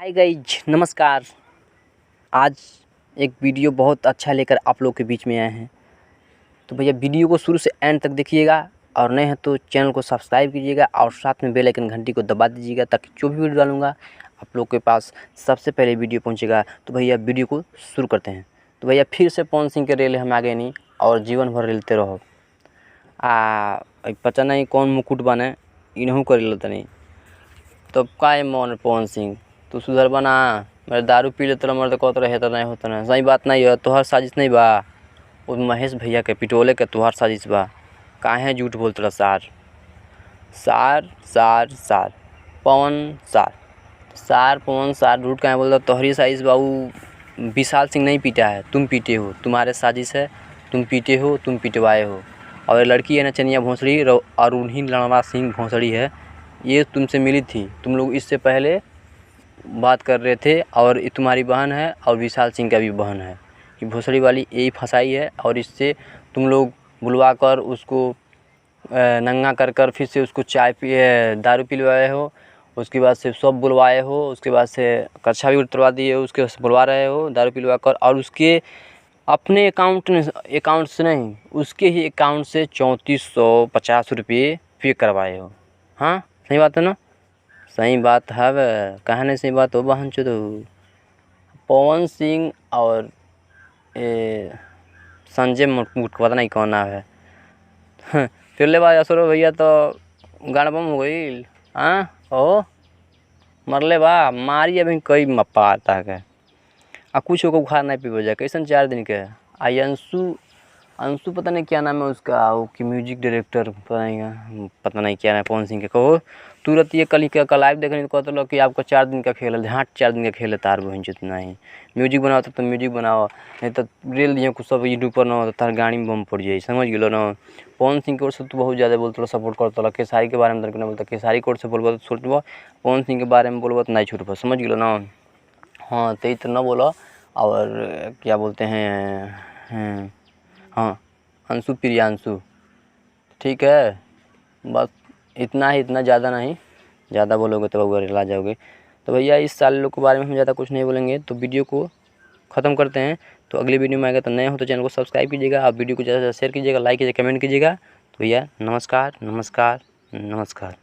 Hi guys, नमस्कार। आज एक वीडियो बहुत अच्छा लेकर आप लोग के बीच में आए हैं। तो भैया वीडियो को शुरू से एंड तक देखिएगा और नए हैं तो चैनल को सब्सक्राइब कीजिएगा और साथ में बेल आइकन घंटी को दबा दीजिएगा ताकि जो भी वीडियो डालूँगा आप लोग के पास सबसे पहले वीडियो पहुँचेगा। तो भैया वीडियो को शुरू करते हैं। तो भैया फिर से पवन सिंह के रेल हम आगे नहीं और जीवन भर रेलते रहो। आ पता नहीं कौन मुकुट बने इन्हों कर लेते तब का मन पवन सिंह तू सुधरबा ना। मैं दारू पी लेते रह मर्द कहत रहे नहीं होता ना, सही बात नहीं है। तोहर साजिश नहीं बा, वो महेश भैया के पिटोले के तोहर साजिश बा। काहे झूठ बोलत रह सार सार सार सार पवन सार सार पवन सार झूठ काहे बोलता। तोहरी साजिश बा। वो विशाल सिंह नहीं पीटा है, तुम पीटे हो, तुम्हारे साजिश है, तुम पीटे हो, तुम पिटवाए हो। और लड़की है नचनिया भोसड़ी अरुणी लड़वा सिंह भोसड़ी है, ये तुमसे मिली थी, तुम लोग इससे पहले बात कर रहे थे और ये तुम्हारी बहन है और विशाल सिंह का भी बहन है। ये भोसड़ी वाली यही फंसाई है और इससे तुम लोग बुलवा कर उसको नंगा कर कर फिर से उसको चाय पिए दारू पिलवाए हो। उसके बाद से सब बुलवाए हो, उसके बाद से कच्छा भी उतरवा दिए हो, उसके बुलवा रहे हो दारू पिलवा कर। और उसके अपने अकाउंट से नहीं, उसके ही अकाउंट से 3450 रुपये पे करवाए हो। हाँ सही बात है ना? सही बात है, कहाँ नहीं सही बात हो बहन चोदो। पवन सिंह और संजय मुकुट पता नहीं कौन नाम है। फिर ले बा असरो भैया तो गाड़बम हो गई। हाँ ओ मरले बा मारी अभी कई मप्पा आता है आ कुछ होकर उखाड़ नहीं पी जाए कैसन 4 दिन के। आ अंशु अंशु पता नहीं क्या नाम है उसका, वो कि म्यूजिक डायरेक्टर पता नहीं क्या नाम है पवन सिंह के। कहो तुरंत ये कल का लाइव देखने तो कहते लोग कि आपको 4 दिन का खेल है। हाँ 4 दिन का खेल है तार बहन जितना ही म्यूजिक बनाओ तो म्यूजिक बनाओ, नहीं तो रेल दिए कुछ सब यूट्यूब पर ना हो तो तार गाड़ी में बम पड़ जाए। समझ गलो ना। पवन सिंह की ओर से तो बहुत ज़्यादा बोलते सपोर्ट करता रहा। खेसारी के बारे में ना बोलता, खेसारी की ओर से बोलबो तो छूटबो, पवन सिंह के बारे में बोलबो तो नहीं छूटबो। समझ गलो ना। हाँ तो इतना बोलो। और क्या बोलते हैं, हाँ अंशु प्रियांशु, ठीक है बस इतना ही, इतना ज़्यादा नहीं, ज़्यादा बोलोगे तो बउआ ला जाओगे। तो भैया इस साल लोग के बारे में हम ज़्यादा कुछ नहीं बोलेंगे, तो वीडियो को ख़त्म करते हैं। तो अगली वीडियो में आएगा। तो नए हो तो चैनल को सब्सक्राइब कीजिएगा, आप वीडियो को ज़्यादा से ज़्यादा शेयर कीजिएगा, लाइक कीजिएगा, कमेंट कीजिएगा। तो भैया नमस्कार नमस्कार नमस्कार।